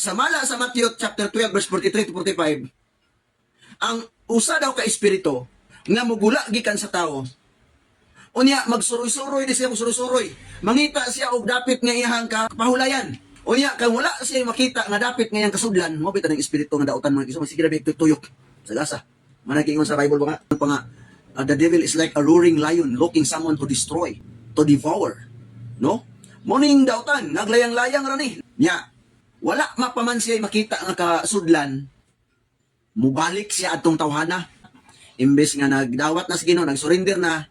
Sa mala sa Matthew chapter 12 verse 43 to 45, ang usa daw ka espiritu nga mugula gikan sa tao. Unya magsuroy-suroy di siya, magsuroy-suroy. Mangita siya og dapit nga iyang kapahulayan. Unya kay wala siya makita nga dapit nga iyang kasudlan, mo bitaw ng espiritu nga dautan, mga igsoon, sige ra tuyok sa gasa. Manay sa Bible ba nga pa nga the devil is like a roaring lion looking someone to destroy, to devour. No? Mo ning dautan, naglayang-layang ra ni. Nya, wala mapaman siya makita nga kasudlan, mubalik siya atong tawhana. Imbes nga nagdawat na sa Ginoo, nagsurrender na,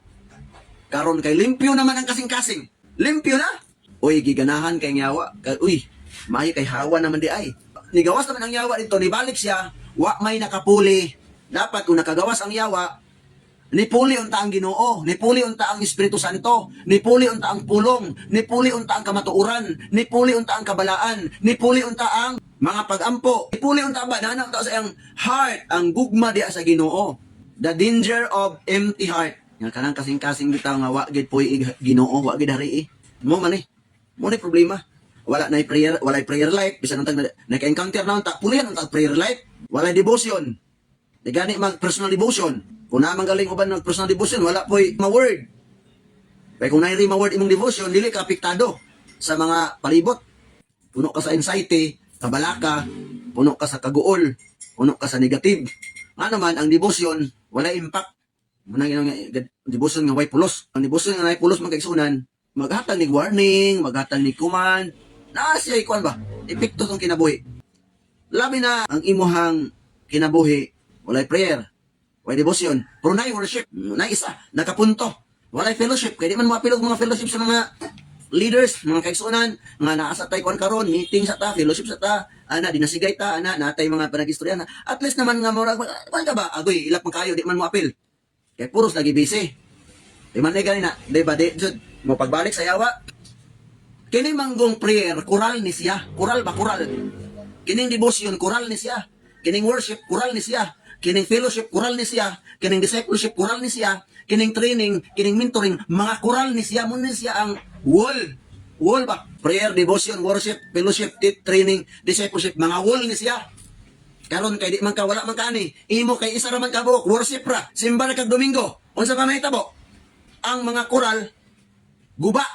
karon kay limpyo naman ang kasing-kasing. Limpyo na. Uy, giganahan kay yawa. Uy, maayo kay hawa naman di ay. Nigawas naman ang yawa dito, nibalik siya, wa may nakapuli. Dapat kung nakagawas ang yawa, nipuli unta ang Ginoo, nipuli unta ang Espiritu Santo, nipuli unta ang pulong, nipuli unta ang kamatuoran, nipuli unta ang kabalaan, nipuli unta ang mga pagampo, nipuli unta ba nana unta sa iyang heart ang gugma diha sa Ginoo. The danger of empty heart. Nga kanang kasing-kasing bitaw nga wa gid puy Ginoo, wa gid hari eh. Mo man eh. Mo ni problema. Wala na prayer, wala prayer life, bisan untag naka-encounter na unta, pulihan unta prayer life, wala devotion. Di gani mag personal devotion. Kung naa man galing uban mag personal devotion, wala po'y ma-word. Kaya kung nairi ma-word imong devotion, dili ka apektado sa mga palibot. Puno ka sa anxiety, kabalaka, puno ka sa kaguol, puno ka sa negative. Nga naman, ang devotion, wala impact. Munang nga devotion nga way pulos. Ang devotion nga way pulos, mga kaigsunan, maghatag ni warning, maghatag ni command, naa siya ikuan ba? Epekto tong kinabuhi. Labi na ang imuhang kinabuhi, walay prayer, walay devotion, pero naay worship, naay isa, nakapunto. Walay fellowship, kaya di man moapil og mga fellowship sa mga leaders, mga kaigsunan, nga naa sa tay kuan karon, meeting sa ta, fellowship sa ta, ana dinasigay ta, ana natay mga panagistorya na. At least naman nga murag kuan ka ba, agoy, ilap man kayo, di man mo apil. Kay puros lagi busy. Di man ni ganina, di ba di jud mo pagbalik sa yawa. Kini manggong prayer, kural ni siya. Kural ba, kural? Kining devotion, kural ni siya. Kining worship, kural ni siya. Kining fellowship, kural ni siya. Kining discipleship, kural ni siya. Kining training, kining mentoring, mga kural ni siya. Mo ni siya ang wall. Wall ba? Prayer, devotion, worship, fellowship, training, discipleship, mga wall ni siya. Karon kay di man ka, wala man ka ani. Imo kay isa ra man ka buok, worship ra. Simba ra kag Domingo. Unsa pa may tabo? Ang mga kural guba.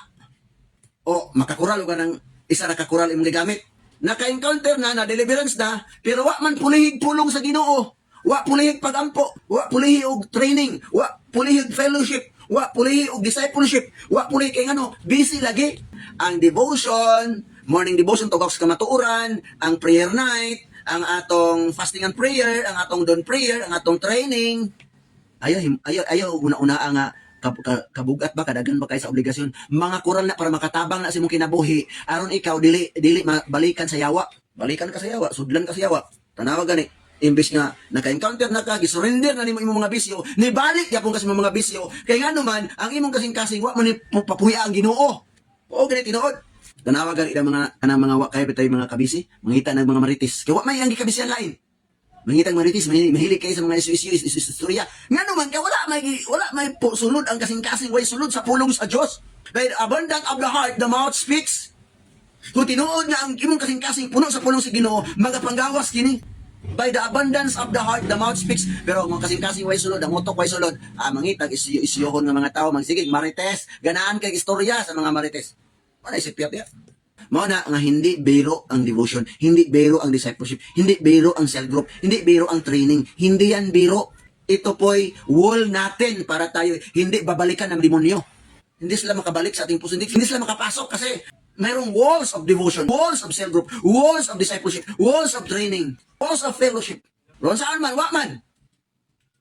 O makakural og ng isa ra ka kural imong gigamit. Naka-encounter na, na deliverance na, pero wa man pulihig pulong sa Ginoo. Wa pulihig pagampo, wa pulihi og training, wa pulihig fellowship, wa pulihi og discipleship, wa pulihi kay ngano, busy lagi. Ang devotion, morning devotion tugak sa kamatuoran, ang prayer night, ang atong fasting and prayer, ang atong dawn prayer, ang atong training, ayaw ayaw ayaw una-una nga kabugat ba, kadagan ba kay sa obligasyon, mga kural na para makatabang na sa imong kinabuhi aron ikaw dili dili balikan sa yawa. Balikan ka sa yawa, sudlan ka sa yawa. Tanawa gani, imbes nga naka-encounter na ka, gisurrender na nimo imong mga bisyo, nibalik gyapon ka sa imong mga bisyo kay ngano man ang imong kasing-kasing wa man ni papuya ang Ginoo. Oo, gani tinuod. Tanawa gani ang mga kanang mga wa kay bitay mga kabisi, mangita ng mga marites kay wa may ang gikabisihan lain. Mangitang marites, mahilig kayo sa mga isu-isu, isu istorya. Nga naman, kaya wala may sulod ang kasing-kasing, way sulod sa pulong sa Diyos. By the abundance of the heart, the mouth speaks. Kung tinuod nga ang imong kasing-kasing puno sa pulong sa Ginoo, magapanggawas kini. By the abundance of the heart, the mouth speaks. Pero ang kasing-kasing way sulod, ang utok way sulod, mangitag isyuhon nga mga tao, magsigig, marites, ganaan kay istorya sa mga marites. Wala isip ya. Mao na nga hindi biro ang devotion, hindi biro ang discipleship, hindi biro ang cell group, hindi biro ang training, hindi yan biro. Ito po'y wall natin para tayo hindi babalikan ng demonyo. Hindi sila makabalik sa ating puso, hindi sila makapasok kasi mayroong walls of devotion, walls of cell group, walls of discipleship, walls of training, walls of fellowship. Ron saan man, wa man.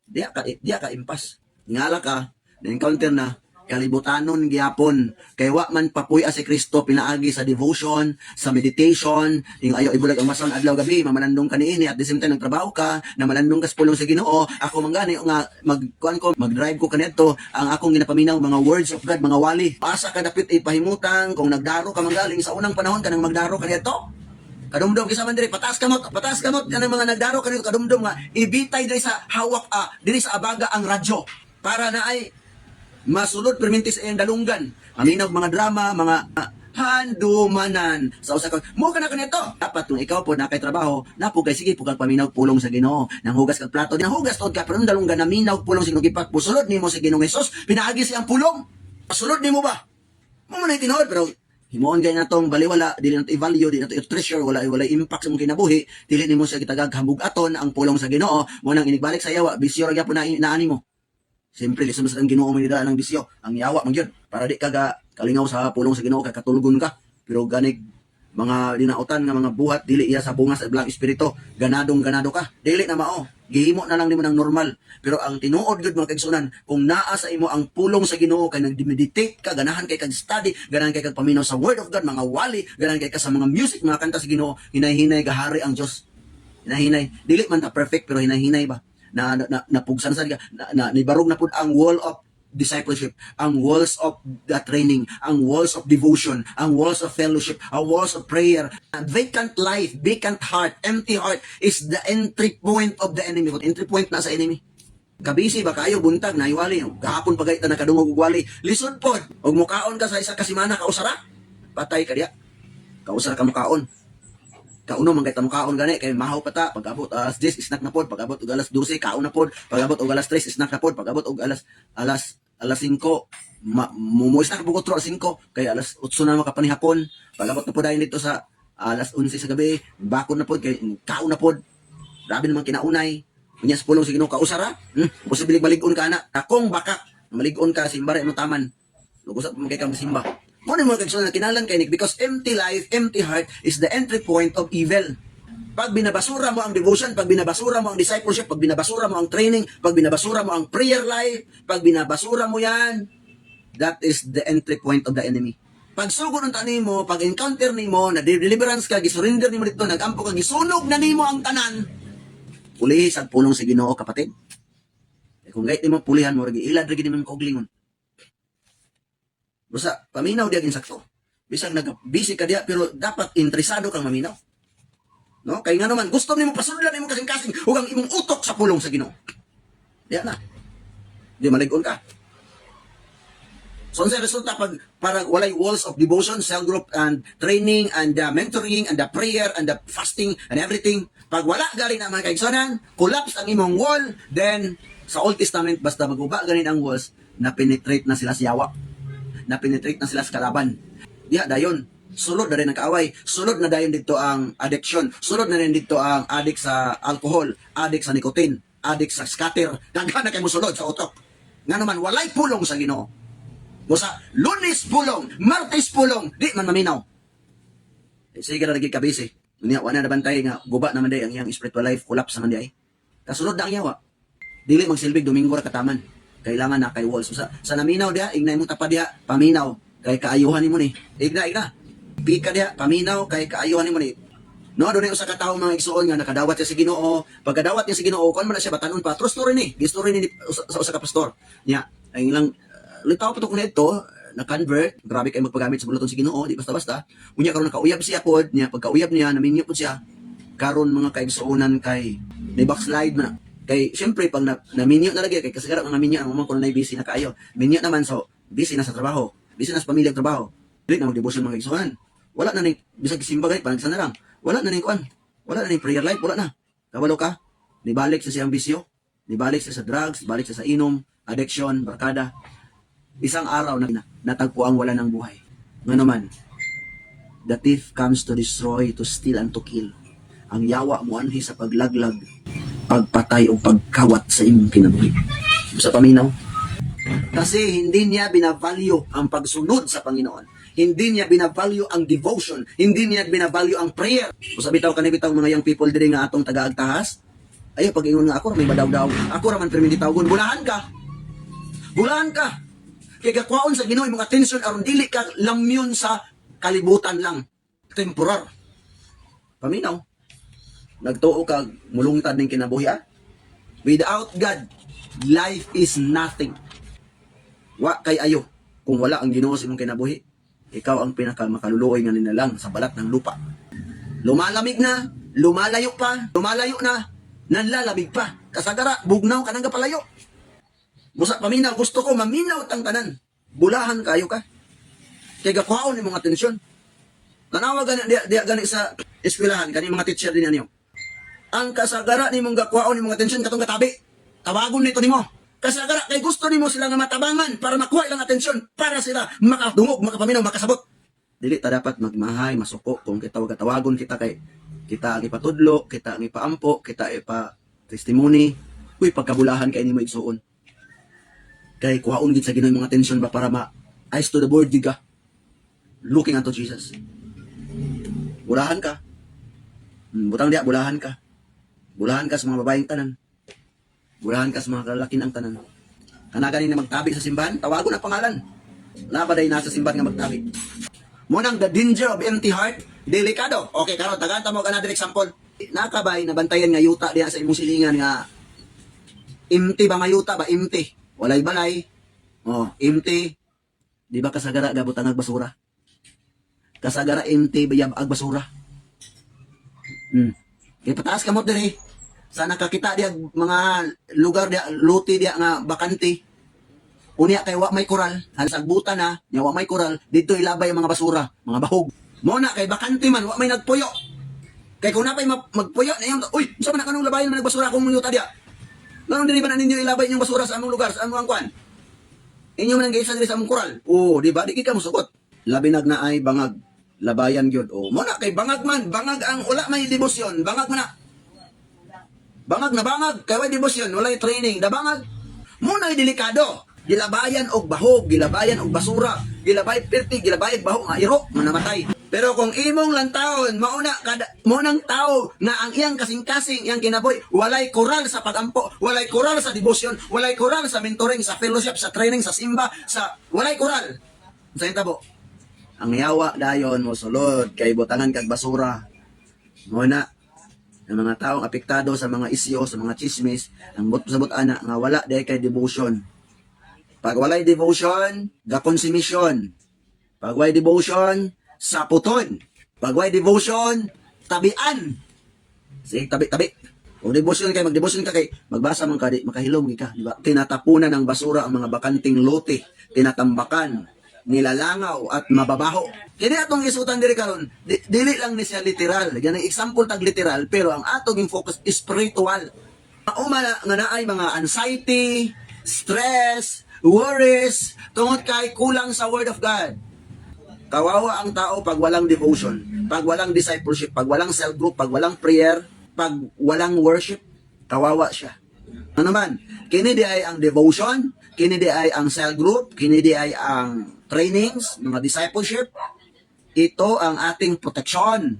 Diya ka impas. Ngala ka, na-encounter na, kalibutanon gyapon kay wa man papuy si Kristo pinaagi sa devotion, sa meditation. Yung ayaw ibulag ang mason adlaw gabi, mamalandong ka niini, at the same time nagtrabaho ka, na malandong ka sa pulong sa Ginoo. Ako man gani nga magkuan ko, mag-drive ko kaniadto, ang akong ginapaminaw mga words of God, mga wali. Asa ka dapit ipahimutang kung nagdaro ka manggaling sa unang panahon kanang magdaro kaniadto? Kadumdum kisa man diri, pataas kamot, pataas kamot kanang mga nagdaro kanito. Kadumdum nga ibitay diri sa hawak, diri sa abaga ang radyo para na ay masulod perminti sa iyang dalunggan. Paminaw mga drama, mga Handumanan sa usa ka mo kana kanito. Dapat kung ikaw po na kay trabaho, napo kay sige po kag paminaw pulong sa Ginoo. Nanghugas kag plato, nanghugas tuod ka pero dalong ganaminaw pulong sa Ginoo, gipak pusulod nimo sa Ginoong Hesus, pinaagi siyang pulong. Pasulod nimo ba? Mo man tinuod, pero himuon gay natong baliwala, dili nato i-value, dili nato i-treasure, wala impact sa imong kinabuhi, dili nimo siya gitagag hambugaton ang pulong sa Ginoo, mo nang inigbalik sa yawa, bisyo ra gyapon na naani mo. Siyempre, lisod man sa ang Ginoo man nidala ng bisyo, ang yawa man gyud para di ka ga kalingaw sa pulong sa Ginoo kay katulgon ka. Pero ganig mga dinautan nga mga buhat dili iya sa bunga sa blang espiritu, ganadong ganado ka, dili na mao, gihimo na lang nimo ng normal. Pero ang tinuod gyud, mga kaigsunan, kung naa sa imo ang pulong sa Ginoo kay nagmeditate ka, ganahan kay kag study, ganahan kay kag paminaw sa word of God, mga wali, ganahan kay ka sa mga music, mga kanta sa Ginoo, hinay-hinay gahari ang Dios. Hinay-hinay, dili man ta perfect, pero hinay-hinay ba na na, napugsan sa na, na nibarog na pud ang wall of discipleship, ang walls of the training, ang walls of devotion, ang walls of fellowship, ang walls of prayer. A vacant life, vacant heart, empty heart is the entry point of the enemy. Entry point na sa enemy. Kabisi ba kayo buntag na iwali, gahapon pa gayta nakadungog og wali. Lisod pod. Og mukaon ka sa isa ka semana kausara. Patay ka diya. Kausara ka mukaon. Kauno man kay kaon gani kay mahaw pa ta. Pag-abot alas 10, snack na pod. Pag-abot og alas 12, kaon na pod. Pag-abot og alas 3, snack na pod. Pag-abot og alas alas alas 5, ma, mo mo snack bukod alas 5 kay alas 8 na makapanihapon. Pag-abot na pod dayon dito sa alas 11 sa gabi, bakon na pod kay kaon na pod. Grabe naman kinaunay. Unya sa pulong sa Ginoo kausara, posible malig-on ka ana. Akong baka malig-on ka, simba ra imong taman. Lugusat mo kay kang simba. Mo ni mga kaigsuonan kinalan kay Nick because empty life, empty heart is the entry point of evil. Pag binabasura mo ang devotion, pag binabasura mo ang discipleship, pag binabasura mo ang training, pag binabasura mo ang prayer life, pag binabasura mo yan, that is the entry point of the enemy. Pag sugod ng tanin mo, pag encounter nimo, na deliverance ka, gisurrender nimo dito, nagampo ka, gisunog na nimo ang tanan. Pulihi sa pulong sa Ginoo, kapatid. Eh, kung gayt nimo pulihan mo, ragi ilad ragi nimo kauglingon. Basta paminaw diya insakto. Bisag nag-busy ka diya, pero dapat interesado kang maminaw. No? Kay nga naman, gusto nimo pasudlan imong kasing-kasing ug ang imong utok sa pulong sa Ginoo. Diya na. Di malig-on ka. So, ang resulta pag para walay walls of devotion, cell group and training and the mentoring and the prayer and the fasting and everything, pag wala gali na, mga kaigsonan, collapse ang imong wall, then sa Old Testament, basta maguba ganin ang walls, na penetrate na sila sa yawa. Na penetrate na sila sa kalaban. Diha dayon, sulod na rin ang kaaway, sulod na dayon dito ang addiction, sulod na rin dito ang addict sa alcohol, addict sa nicotine, addict sa scatter, daghan na kay mosulod sa utok. Nga naman, walay pulong sa Ginoo. Busa, Lunes pulong, Martes pulong, di man maminaw. Eh, sige na lagi kabisi. Unya, wala na bantay nga, guba naman day ang iyang spiritual life, collapse naman day. Kasunod na ang yawa. Dili magsilbig Domingo ra kataman. Kailangan na kay walls. Sa naminaw diha, ignay mo tapa diha, paminaw. Kay kaayuhan nimo ni. Igna, igna. Pika diha, paminaw, kay kaayuhan nimo ni. No, doon usa ka tawo, mga igsuon, nga nakadawat siya sa Ginoo. Pagkadawat niya sa Ginoo, kon man na siya batanon pa. True story ni. Gistory ni sa usa ka pastor. Nya, ang ilang litaw pa to kung ito, na-convert, grabe kay magpagamit sa buluton sa Ginoo, di basta-basta. Unya karon nakauyab siya pod, niya pagkauyab niya, naminyo pod siya. Karon, mga kaigsuonan, kay ni backslide man na. Kay syempre pag na, naminyo na lagi kay kasagara mga minyo ang mga kuno busy na kaayo. Minyo naman, so busy na sa trabaho, busy na sa pamilya ug trabaho. Dili na magdevotion, mga kaigsuonan. Wala na ning bisag simba gani panagsa na lang. Wala na ning kuan. Wala na ning prayer life, wala na. Kabalo ka, nibalik sa siyang bisyo, nibalik siya sa drugs, balik siya sa inom, addiction, barkada. Isang araw na natagpo ang wala ng buhay. Nga naman, the thief comes to destroy, to steal, and to kill. Ang yawa mo anhi sa paglaglag, pagpatay o pagkawat sa imong kinabuhi. Sa paminaw. Kasi hindi niya binavalue ang pagsunod sa Panginoon. Hindi niya binavalue ang devotion. Hindi niya binavalue ang prayer. Kung sabi bitaw kani bitaw mga young people diri nga atong tagaagtahas, ayo pag ingon nga ako ra may badawdaw. Ako ra man permi tawgon, bulahan ka. Bulahan ka. Kay gakwaon sa Ginoo imong atensyon aron dili ka lamyon sa kalibutan lang. Temporal. Paminaw. Nagtuo ka mulungtad ning kinabuhi ah. Without God, life is nothing. Wa kay ayo kung wala ang Ginoo sa imong kinabuhi. Ikaw ang pinaka makaluluoy nga nilalang sa balat ng lupa. Lumalamig na, lumalayo pa, lumalayo na, nanlalamig pa. Kasagara, bugnaw ka nang palayo. Busa paminaw, gusto ko maminaw tang tanan. Bulahan kayo ka. Kay gakuhaon imong atensyon. Tanawa gani diya, diya gani sa eskwelahan, gani mga teacher din niyo. Ang kasagara nimong gakuhaon imong atensyon katong katabi. Tawagon nito nimo. Kasagara kay gusto nimo sila nga matabangan para makuha ilang atensyon para sila makadungog, makapaminaw, makasabot. Dili ta dapat magmahay, masuko kung kita wag tawagon kita kay kita ang ipatudlo, kita ang ipaampo, kita ipa testimony. Uy, pagkabulahan kay nimo, igsuon. Kay kuhaon gid sa Ginoo imong atensyon ba para ma eyes to the board gid ka. Looking unto Jesus. Bulahan ka. Butang diya, bulahan ka. Bulahan ka sa mga babaeng tanan. Bulahan ka sa mga kalalakin ang tanan. Kana gani na magtabi sa simbahan, tawagon ang pangalan. Naa ba day nasa simbahan nga magtabi? Mao nang the danger of empty heart, delikado. Okay, karon tagaan ta mo another example. Nakabay nabantayan nga yuta diha sa imong silingan nga empty ba nga yuta ba, empty. Walay balay. Oh, empty. Di ba kasagara gabutang ag basura? Kasagara empty bayab ag basura. Kay pataas kamot diri. Sa nakakita diya mga lugar diya, lote diya nga bakante. Unya kay wa may koral, sagbutan na, nya wa may koral, didto ilabay ang mga basura, mga bahog. Mao na kay bakante man, wa may nagpuyo. Kay kung napay magpuyo na yung, uy, unsa man na kanong labayan man nagbasura akong yuta diya? Nganong dili ba na ninyo ilabay inyong basura sa among lugar, sa among kuan? Inyo man ang giisa diri sa among koral. Oo, di ba? Di ka mosugot. Labi nag naay bangag. Labayan gyud. Oh, mo na kay bangag man, bangag ang wala may debosyon, bangag man na. Bangag na bangag, kay way debosyon, walay training, da bangag. Mo na delikado. Gilabayan og bahog, gilabayan og basura, gilabay perti, gilabay og bahog nga iro, manamatay. Pero kung imong lantawon, mauna kada mo nang tao na ang iyang kasing-kasing, iyang kinabuhi, walay koral sa pagampo, walay koral sa debosyon, walay koral sa mentoring, sa fellowship, sa training, sa simba, sa walay koral. Sa tabo. Ang yawa dayon mo sulod kay butangan kag basura. Mo na ang mga taong apektado sa mga isyo, sa mga chismis, ang but sa ana nga wala diay kay devotion. Pag walay devotion, gakonsumisyon. Pag walay devotion, saputon. Pag walay devotion, tabian. Sige, tabi, tabi. Kung devotion kay, magdevotion ka kay, magbasa man ka, di, makahilom ka, di ba? Tinatapunan ng basura ang mga bakanting lote, tinatambakan, nilalangaw at mababaho. Kini atong isutan diri karon, dili lang ni siya literal. Ganang example tag literal, pero ang atong yung focus is spiritual. Mauma na nga naay mga anxiety, stress, worries, tungod kay kulang sa Word of God. Kawawa ang tao pag walang devotion, pag walang discipleship, pag walang cell group, pag walang prayer, pag walang worship, kawawa siya. Ano naman? Kini di ay ang devotion, kini di ay ang cell group, kini di ay ang trainings, mga discipleship. Ito ang ating protection.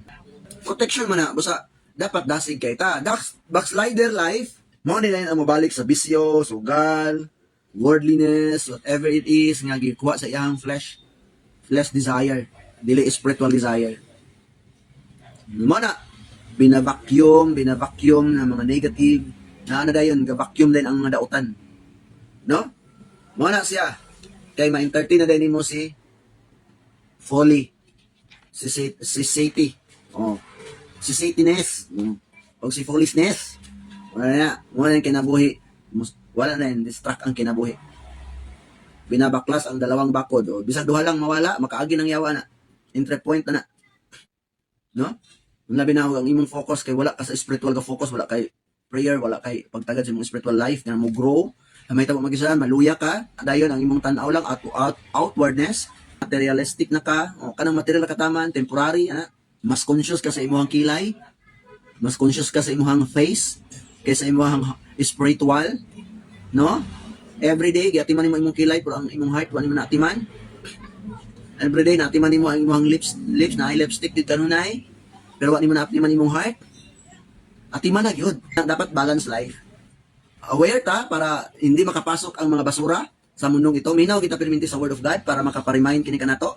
Protection man na, basta dapat dasig kay ta. Backslider life, mao nila ang mabalik sa bisyo, sugal, worldliness, whatever it is nga gikuha sa iyang flesh, flesh desire, dili spiritual desire. Mo na binavacuum, binavacuum na mga negative, na ano dayon, ga-vacuum din ang mga dautan. No? Mo na siya. Kay ma-entertain na din nimo si folly, si Sati. Oh. Si Satiness. O si foolishness. Wala na. Wala na yung kinabuhi. Wala na yun. Distract ang kinabuhi. Binabaklas ang dalawang bakod. O, bisag duha lang mawala, makaagi ng yawa na. Entry point na na. No? Labi na ang imong focus kay wala ka sa spiritual ka focus, wala kay prayer, wala kay pagtagad sa imong spiritual life nga mo grow. May tabo mag-isa, maluya ka. Dayon ang imong tan-aw lang outwardness, materialistic na ka, o kanang material na kataman, temporary, ana. Mas conscious ka sa imong kilay, mas conscious ka sa imong face kaysa imong spiritual, no? Every day giatiman nimo imong kilay pero ang imong heart wala nimo naatiman. Every day naatiman nimo ang imong lips lips na lipstick dito kanunay pero wa nimo naatiman imong heart. Atiman na gyud. Dapat balance life. Aware ta para hindi makapasok ang mga basura sa mundong ito. Minaw kita perminti sa Word of God para makapa-remind kini kanato.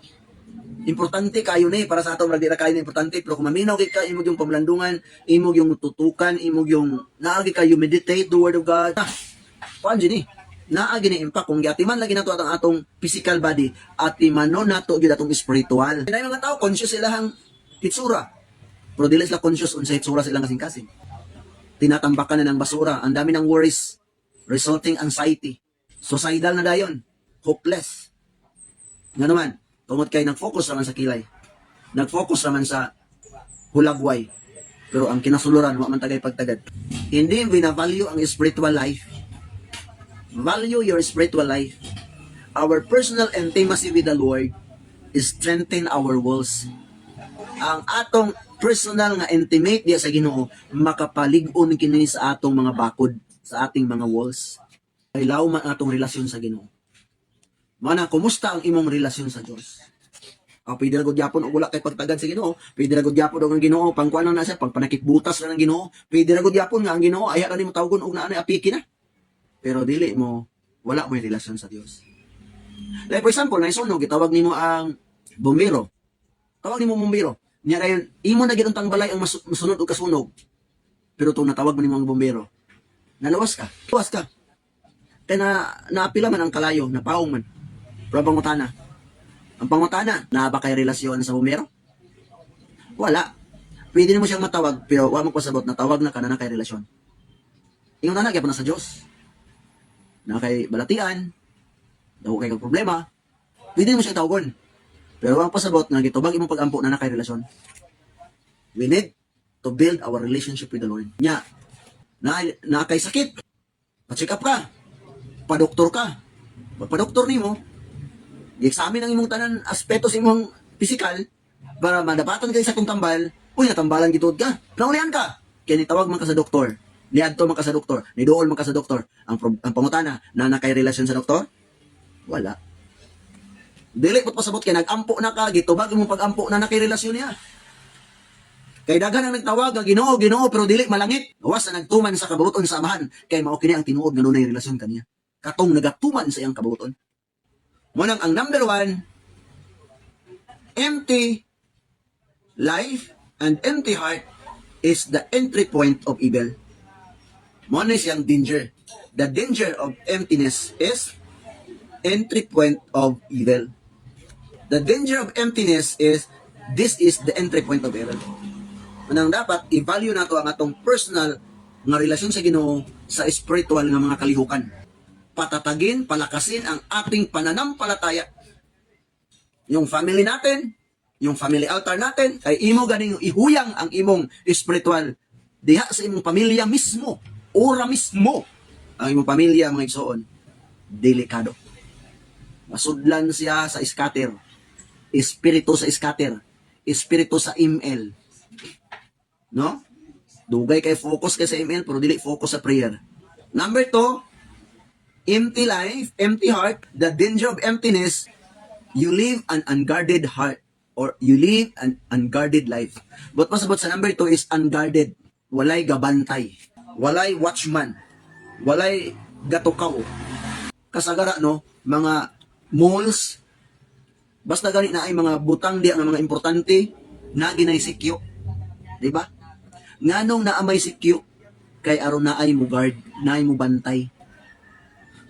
Importante kayo ni para sa ato, murag di ra kayo ni importante, pero kung maminaw kay ka, imo yung pamlandungan, imo yung tutukan, imo yung naagi kayo meditate the Word of God. Ah, kuan ni naa gini impact kung giatiman lagi nato atong atong physical body, atimanon nato gyud atong spiritual. Kaya mga tao conscious sila ang hitsura pero dili sila conscious unsa hitsura silang kasing-kasing. Tinatambakan na ng basura, ang dami ng worries, resulting anxiety, suicidal na dayon, hopeless. Nga naman, Tungod kay nag-focus naman sa kilay. Nag-focus naman sa hulagway. Pero ang kinasuluran, wa man tagay pagtagad. Hindi binavalue ang spiritual life. Value your spiritual life. Our personal intimacy with the Lord strengthen our walls. Ang atong personal nga intimate diya sa Ginoo makapalig-on kini sa atong mga bakod, sa ating mga walls. Kay lawom man atong relasyon sa Ginoo. Mana, kumusta ang imong relasyon sa Dios? Ah, pwede ra gud gyapon og wala kay pagtagad sa Ginoo. Pwede ra gud gyapon og ang Ginoo pangkuan na siya, pangpanakit butas na ng Ginoo. Pwede ra gud gyapon nga ang Ginoo ayha ra nimo tawgon og naa na apiki na. Pero dili mo wala mo relasyon sa Dios. Like for example, na isunog, gitawag nimo ang bombero. Tawag nimo bombero. Nya dayon imo na gid ang balay ang masunod og kasunog. Pero tong natawag mo nimo ang bombero, nalawas ka. Lawas ka. Kay na naapila man ang kalayo, napaong man. Pero ang pangutana, naa ba kay relasyon sa bombero? Wala. Pwede nimo siyang matawag, pero wa mo pasabot, natawag na ka na na kay relasyon. Ingon na gyapon na sa Dios. Na kay balatian, daw kay kag problema, pwede mo siya tawagon. Pero ang pasabot nga gitubag imong pagampo na na kay relasyon. We need to build our relationship with the Lord. Nya, na, na kay sakit, pa-check up ka, pa-doktor ka, pa-doktor nimo, gi-examine ang imong tanan aspeto sa imong physical para madapatan kay sa kong tambal, uy, natambalan gituod ka. Naulian ka. Kaya nitawag man ka sa doktor. Niadto man ka sa doktor. Niduol man ka sa doktor. Ang pangutana, na na kay relasyon sa doktor? Wala. Dili mo pasabot kay nag-ampo na ka, gitubag imong pag-ampo na na kay relasyon niya. Kay daghan ang nagtawag nga Ginoo, Ginoo, pero dili malangit. Gawas sa nagtuman sa kabuoton sa Amahan, kay mao kini ang tinuod nga dunay relasyon kaniya. Katong nagatuman sa iyang kabuoton. Mo nang ang number one, empty life and empty heart is the entry point of evil. Mo na siyang danger. The danger of emptiness is entry point of evil. The danger of emptiness is this is the entry point of evil. Unang dapat i-value nato ang atong personal nga relasyon sa Ginoo sa spiritual nga mga kalihukan. Patatagin, palakasin ang ating pananampalataya. Yung family natin, yung family altar natin, kay imo ganing ihuyang ang imong spiritual diha sa imong pamilya mismo, ora mismo ang imong pamilya, mga igsoon, delikado. Masudlan siya sa scatter. Espiritu sa scatter. Espiritu sa ML. No? Dugay kay focus kay sa ML pero dili focus sa prayer. Number two, empty life, empty heart, the danger of emptiness, you live an unguarded heart or you live an unguarded life. But pasabot sa number two is unguarded. Walay gabantay. Walay watchman. Walay gatukaw. Kasagara, no, mga malls, basta gani na ay mga butang diya nga mga importante na ginay sikyo. Di ba? Nganong naa may sikyo? Kay aron naay mo guard, naay mo bantay.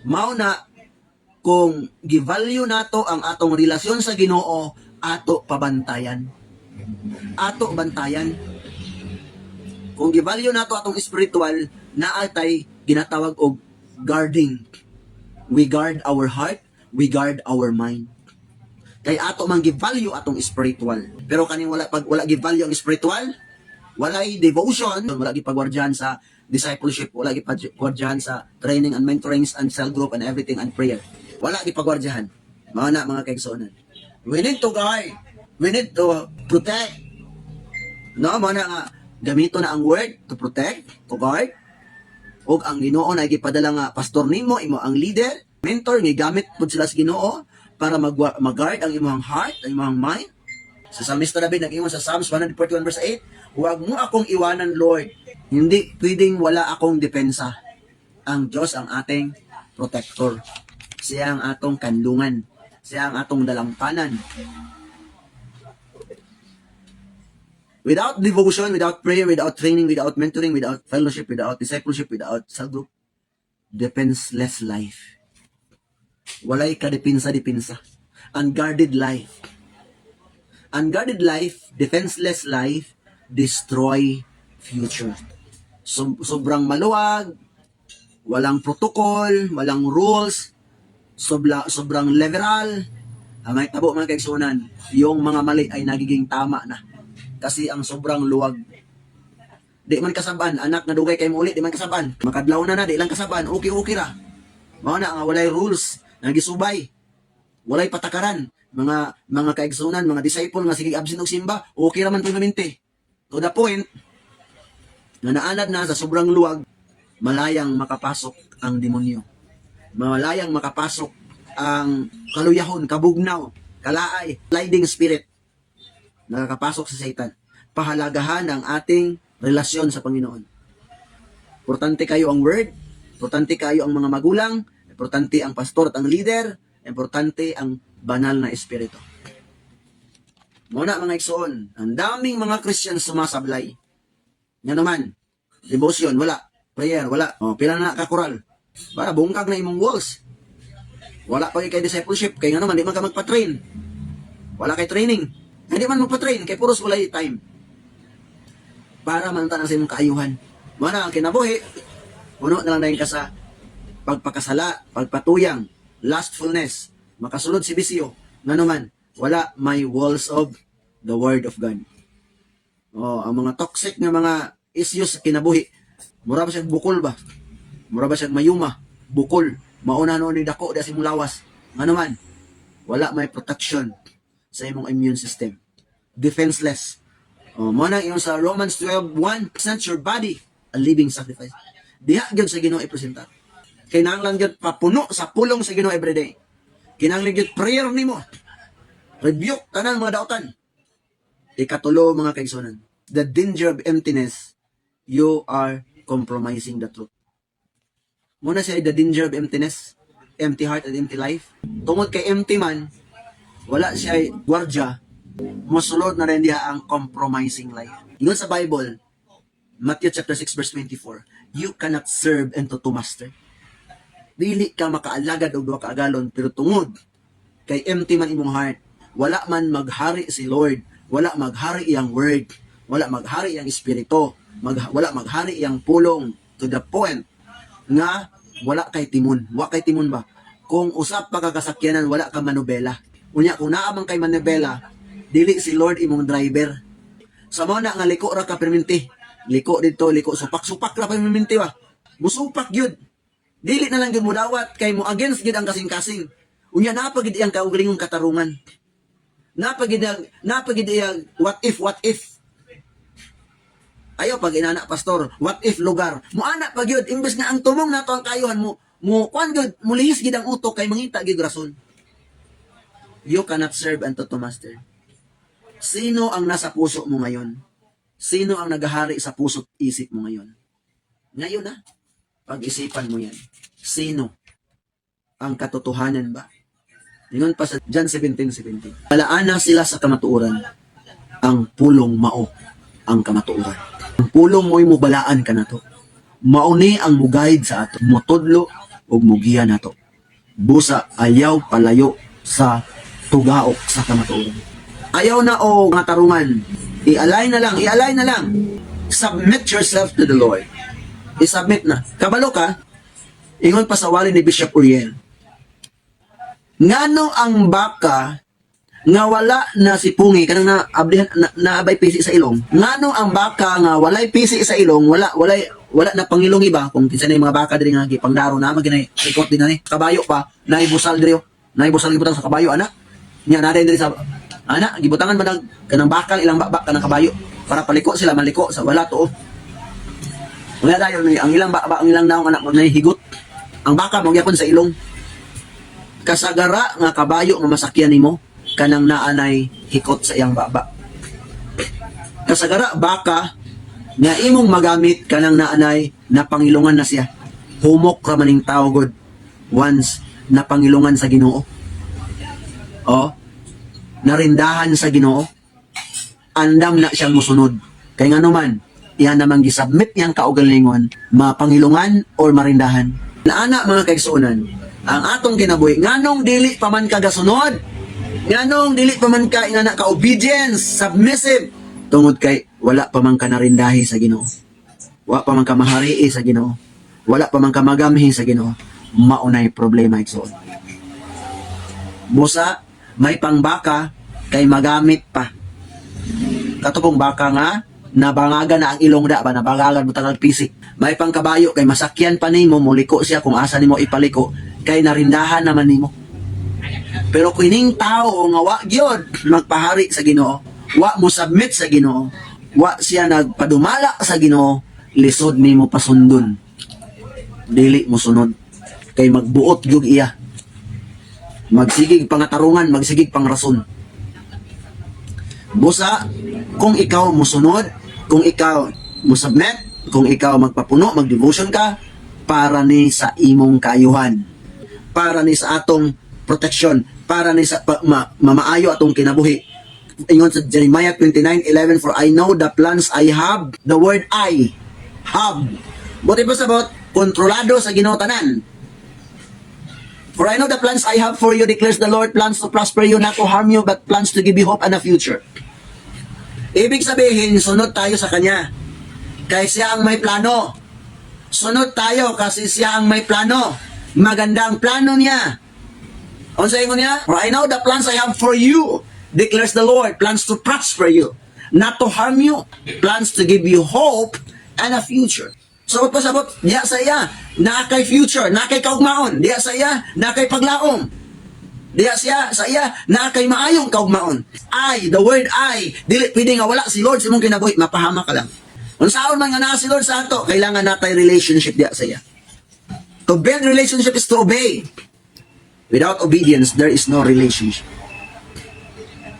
Mao na kung gi-value nato ang atong relasyon sa Ginoo, ato pabantayan. Ato bantayan. Kung gi-value nato atong spiritual, naa tay ginatawag og guarding. We guard our heart, we guard our mind. Kay ato man gi-value atong spiritual. Pero kaning wala pag wala gi-value ang spiritual, walay devotion, wala gipagwardyahan sa discipleship, wala gipagwardyahan sa training and mentorings and cell group and everything and prayer. Wala gipagwardyahan. Mga na mga kaigsuonan. We need to guard. We need to protect. No, mo na nga gamito na ang word to protect, to guard. Ug ang Ginoo na gipadala nga pastor nimo, imo ang leader, mentor nga gamit pud sila sa Ginoo para mag-guard ang imong heart, ang imong mind. Sa Psalmista David nag-ingon sa Psalms 141 verse 8, "Huwag mo akong iwanan, Lord." Hindi pwedeng wala akong depensa. Ang Diyos ang ating protector. Siya ang atong kanlungan. Siya ang atong dalampanan. Without devotion, without prayer, without training, without mentoring, without fellowship, without discipleship, without cell group, defenseless life. Walay kadepensa-depensa. Unguarded life. Unguarded life, defenseless life, destroy future. So, sobrang maluwag, walang protocol, walang rules, sobrang liberal, Ang may tabo, mga kaigsunan, yung mga mali ay nagiging tama na. Kasi ang sobrang luwag. Di man kasabaan, anak na dugay kay uli, di man kasabaan. Makadlaw na na, di lang kasabaan, okay-okay ra. Mao na nga walay rules, nagisubay. Walay patakaran. Mga kaigsunan, mga disciple nga sige absent og simba, okay ra man permanente. To the point nga naanad na sa sobrang luwag, malayang makapasok ang demonyo. Malayang makapasok ang kaluyahon, kabugnaw, kalaay, sliding spirit. Nakakapasok sa Satan. Pahalagahan ang ating relasyon sa Panginoon. Importante kayo ang word, importante kayo ang mga magulang, importante ang pastor at ang leader, importante ang banal na espiritu. Mao na, mga igsoon, ang daming mga Christian sumasablay. Nga naman, devotion, wala. Prayer, wala. O, pila na ka kural. Para bungkag na imong walls. Wala pa kay discipleship, kay nga naman, di man ka magpa-train. Wala kay training. Hindi man magpa-train, kay puros walay time. Para man tanan sa imong kaayuhan. Mao na ang kinabuhi, puno na lang dayon ka sa pagpakasala, pagpatuyang, lustfulness, makasulod si bisyo. Nga naman, wala may walls of the Word of God. Oh, ang mga toxic nga mga issues sa kinabuhi. Mura ba siya bukol ba? Mura ba siya mayuma? Bukol. Mauna noon ni dako di sa imong lawas. Nga naman, wala may protection sa imong immune system. Defenseless. Oh, mao na ingon sa Romans 12:1, "Present your body a living sacrifice." Diha gyud sa Ginoo ipresentar. Kinahanglan gyud papuno sa pulong sa Ginoo everyday. Kinahanglan gyud prayer nimo. Rebuke tanang mga dautan. Ikatulo, mga kaigsunan, the danger of emptiness, you are compromising the truth. Mao na siya the danger of emptiness, empty heart and empty life. Tungod kay empty man, wala siya gwardya, mosulod na rin diha ang compromising life. Ingon sa Bible, Matthew chapter 6 verse 24, "You cannot serve unto two master." Dili ka makaalagad og duha ka agalon, pero tungod kay empty man imong heart, wala man maghari si Lord, wala maghari iyang word, wala maghari iyang espiritu, wala maghari iyang pulong to the point nga wala kay timon. Wa kay timon ba? Kung usap pa ka kasakyanan, wala ka manubela. Unya kung naa man kay manubela, dili si Lord imong driver. Sa mao na nga liko ra ka perminti. Liko dito, liko, supak-supak ra perminti ba. Musupak gyud. Dili na lang gyud mo dawat kay mo against gyud ang kasing-kasing. Unya naa pa gid iyang kaugalingong katarungan. Naa pa gid iyang what if, what if. Ayaw pag inana, pastor, what if lugar. Muana pa gyud imbes nga ang tumong nato ang kayuhan mo mo kuan gyud, mulihis gid ang utok kay mangita gyud rason. You cannot serve unto two master. Sino ang nasa puso mo ngayon? Sino ang naghahari sa puso't isip mo ngayon? Ngayon na. Pag-isipan mo yan. Sino? Ang katotohanan ba? Ingon pa sa John 17:17, "Balaana sila sa kamatuoran. Ang pulong mao ang kamatuoran." Ang pulong mo'y mubalaan ka nato. Mao ni ang muguide sa ato. Mutudlo ug mugiya nato. Busa ayaw palayo sa tugaok sa kamatuoran. Ayaw na o mga tarungan. I-align na lang, i-align na lang. Submit yourself to the Lord. I-submit na. Kabalo ka, ingon pa sa wali ni Bishop Uriel. Ngano ang baka nga wala na si pungi kanang na ablihan na, naabay pisi sa ilong? Ngano ang baka nga walay pisi sa ilong, wala walay wala na pangilong iba? Kung kinsa na yung mga baka diri nga gipangdaro na maginay ikot din na ni kabayo pa, naay busal diri oh. Naay busal gibutang sa kabayo ana nya na diri sa ana gibutangan man ang kanang bakal ilang baba kanang kabayo para paliko sila maliko sa wala to. Wala dayon ang ilang baba, ang ilang naong anak mo higot ang baka mo gyapon sa ilong. Kasagara nga kabayo nga masakyan nimo kanang naanay hikot sa iyang baba. Kasagara baka nga imong magamit kanang naanay na pangilungan na siya. Humok ra maning tao god once na pangilungan sa Ginoo. Oh, narindahan sa Ginoo. Andam na siyang musunod. Kay ngano man, iyan namang gisubmit niyang kaugalingon, mapangilungan or marindahan. Naana, mga kaigsuonan, ang atong kinabuhi, nganong dili pa man kagasunod? Nganong dili pa man ka ingana ka obedience, submissive? Tungod kay wala pa man ka narindahi sa Ginoo. Wa pa man ka maharii sa Ginoo. Wala pa man ka magamhi sa Ginoo. Maunay problema, igsoon. Busa May pangbaka kay magamit pa. Kato pong baka nga nabangagan na ang ilong da ba, nabangagan mo tangal pisik. May pangkabayo kay masakyan pa nimo, muliko siya kung asa nimo ipaliko kay narindahan naman nimo. Pero kining tao nga wa gyud magpahari sa Ginoo, wa mo submit sa Ginoo, wa siya nagpadumala sa Ginoo, lisod nimo pasundon. Dili mo sunod kay magbuot gyud iya. Magsigig pangatarungan, magsigig pangrason. Busa, kung ikaw musunod, kung ikaw musubmit, kung ikaw magpapuno, magdevotion ka, para ni sa imong kaayuhan. Para ni sa atong protection, para ni sa mamaayo atong kinabuhi. Ingon sa Jeremiah 29:11, "For I know the plans I have," the word "I have." Buti pa sabot, kontrolado sa Ginoo tanan. "For I know the plans I have for you, declares the Lord, plans to prosper you, not to harm you, but plans to give you hope and a future." Ibig sabihin, sunod tayo sa Kanya. Kaya siya ang may plano. Sunod tayo kasi siya ang may plano. Maganda ang plano niya. Unsa ingon niya? "For I know the plans I have for you, declares the Lord, plans to prosper you, not to harm you, plans to give you hope and a future." So, pasabot, diya sa iya, naa kay future, naa kay kaugmaon, diya sa iya, naa kay paglaom. Diya siya sa iya, naa kay maayong kaugmaon. I, the word "I", dili pwede nga wala si Lord sa imong kinabuhi, mapahama ka lang. Unsaon man nga naa si Lord sa ato, kailangan natay relationship diya sa iya. To build relationship is to obey. Without obedience, there is no relationship.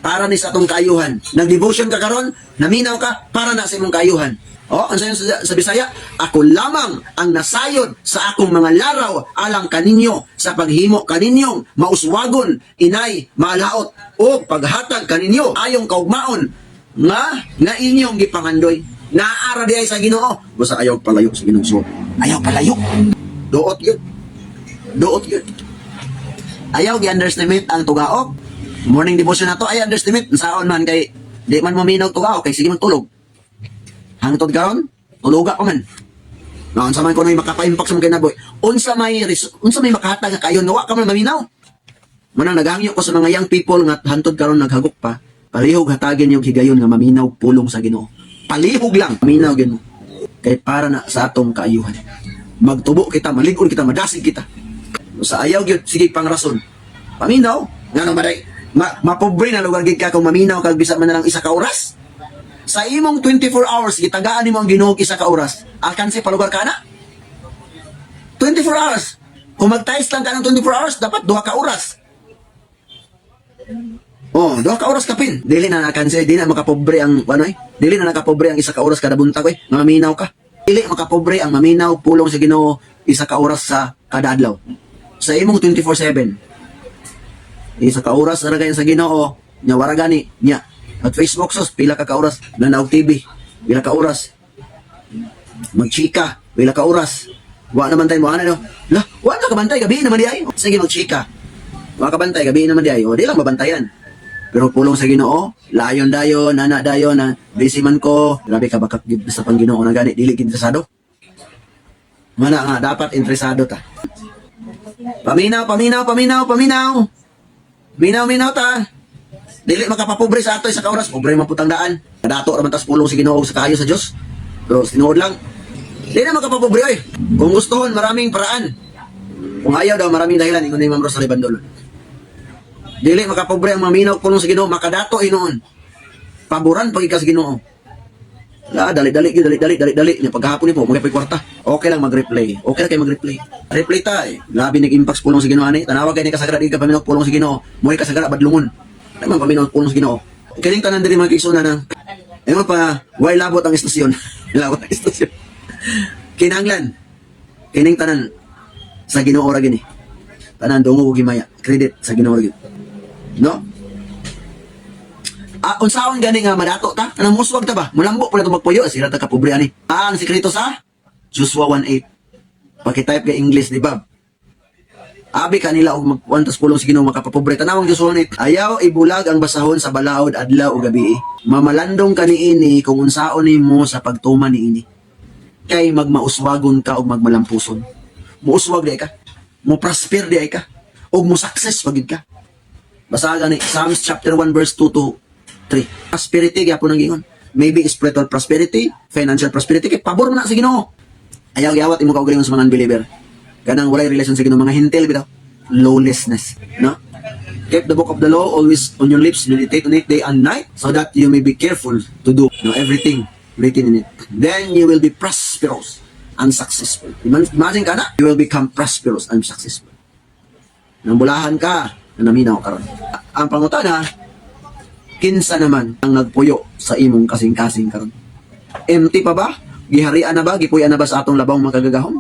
Para ni sa atong kaayuhan. Nag-devotion ka karon, naminaw ka, para na sa imong kaayuhan. Oh, ang sayo sa Bisaya, "Ako lamang ang nasayod sa akong mga laraw alang kaninyo sa paghimo kaninyong mauswagon, inay, maalaot o paghatag kaninyo ayong kaugmaon nga nga inyong gipangandoy." Naara di ay sa Ginoo. Basta ayaw palayo sa Ginoo. So, ayaw palayo. Duot yun. Duot yun. Ayaw gi-underestimate ang tugaok. Morning devotion na to, ay underestimate. Saon man kay di man mo minaw tugaok kay sige magtulog. Hangtod karon, tuluga pa man. No, unsa man kuno'y makapa-impact sa mga kinabuhi? Unsa may makahatag nga kayon nga wa ka man maminaw? Manang naghangyo ko sa mga young people nga hantod karon naghagok pa. Palihog hatagin yung higayon nga maminaw pulong sa Ginoo. Palihog lang maminaw gyud mo. Kay para na sa atong kaayuhan. Magtubo kita, malig-on kita, madasig kita. Sa ayaw gyud sige pang rason. Paminaw, ngano maday mapobre na lugar gid ka kung maminaw kag bisa man na lang isa ka oras. Sa imong 24 hours, gitagaan nimo ang Ginoo isa ka oras. Alkanse palugar ka na. 24 hours. Kung magtayos lang ka ng 24 hours, dapat 2 ka oras. Oh, 2 ka oras kapin. Dili na nakanse, dili na makapobre ang ano eh. Dili na nakapobre ang isa ka oras kada buntag eh. Nga maminaw ka. Dili makapobre ang maminaw pulong sa Ginoo isa ka oras sa kada adlaw. Sa imong 24/7. Isa ka oras na sa Ginoo, nya wara gani nya. At Facebook sos pila ka ka oras, nanaog TV, pila ka oras. Magchika, pila ka oras. Wa naman tayo mo ana no. Lah, wa na ka bantay gabi naman di ay. Sige magchika. Wa ka bantay gabi naman di ay. O di lang mabantayan. Pero pulong sa Ginoo, layon dayon, nana dayon na busy man ko. Grabe ka bakak gid sa pang Ginoo na gani dili gid interesado. Mana nga dapat interesado ta. Paminaw, paminaw, paminaw, paminaw. Minaw, minaw ta. Dili makapapobre sa ato isa ka oras, pobre man putang daan. Dato ra man tas pulong sa Ginoo sa kaayo sa Dios. Pero tinuod lang, di na makapapobre oy. Kung gustohon, maraming paraan. Kung ayaw daw, maraming dahilan, ingon ni Ma'am Rosalie Bandol. Dili makapobre ang maminaw pulong sa Ginoo, makadato hinuon. Paboran pag sa Ginoo. La, dali dali gyud, dali dali dali dali nya pagkahapon ni po magay kwarta. Okay lang mag-replay. Okay lang kay mag-replay. Replay ta eh. Grabe nag-impact sa pulong sa Ginoo ani. Tanawa kay ni kasagara di ka paminaw pulong sa Ginoo. Moy kasagara badlungon. Di man paminaw pulong sa Ginoo. Kining tanan diri mga kaigsuonan na. Ingon pa, why labot ang istasyon? Labot ang istasyon. Kinahanglan kining tanan sa Ginoo ra gini. Tanan dungog og himaya. Credit sa Ginoo ra gyud. No? Ah, unsaon gani nga madato ta? Anong muswag ta ba? Mulambo pala ito magpuyo, sila ta kapobre ani. Ah, ang sekreto sa Joshua 1:8. Paki-type kay English di ba? Abi kanila og magkuan tas pulong sa Ginoo makapapobre. Tanawang Joshua 1:8. "Ayaw ibulag ang basahon sa balaod adlaw o gabi. Mamalandong kaniini kung unsaon nimo sa pagtuman niini. Kay magmauswagon ka og magmalampuson." Muuswag di ay ka. Mo prosper di ay ka. Og mo success pagid ka. Basahan ni Psalms chapter 1 verse 2 to 3. Prosperity gyapon ang gingon. Maybe spiritual prosperity, financial prosperity, kay pabor man na sa Ginoo. Ayaw giawat imo kaugalingon sa mga unbeliever. Kanang walay relasyon sa Ginoo, mga Hentil bitaw. Lawlessness, no? Keep the book of the law always on your lips, meditate on it day and night, so that you may be careful to do everything written in it. Then you will be prosperous and successful. Imagine ka na, you will become prosperous and successful. Nang bulahan ka, na naminaw karon. Ang pangutana, kinsa naman ang nagpuyo sa imong kasing-kasing karon? Empty pa ba? Giharian na ba? Gipuy-an na ba sa atong labawng makagagahom?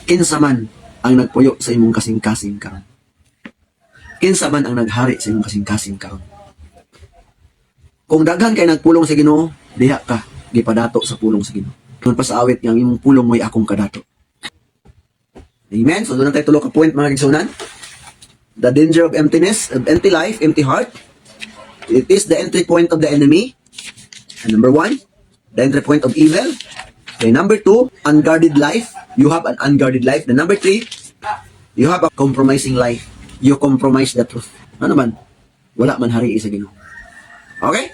Kinsa man ang nagpuyo sa imong kasing-kasing karon? Kinsa man ang naghari sa imong kasing-kasing karon? Kung daghan kay nagpulong sa Ginoo, diha ka gipadato sa pulong sa Ginoo. Kung pa sa awit nga ang imong pulong mo'y akong kadato. Amen. So doon na tayo tulo ka point, mga kaigsuonan. The danger of emptiness, of empty life, empty heart. It is the entry point of the enemy. And number one, the entry point of evil. Okay, number two, unguarded life. You have an unguarded life. The number three, you have a compromising life. You compromise the truth. Ano man? Wala man hari sa Ginoo. Okay?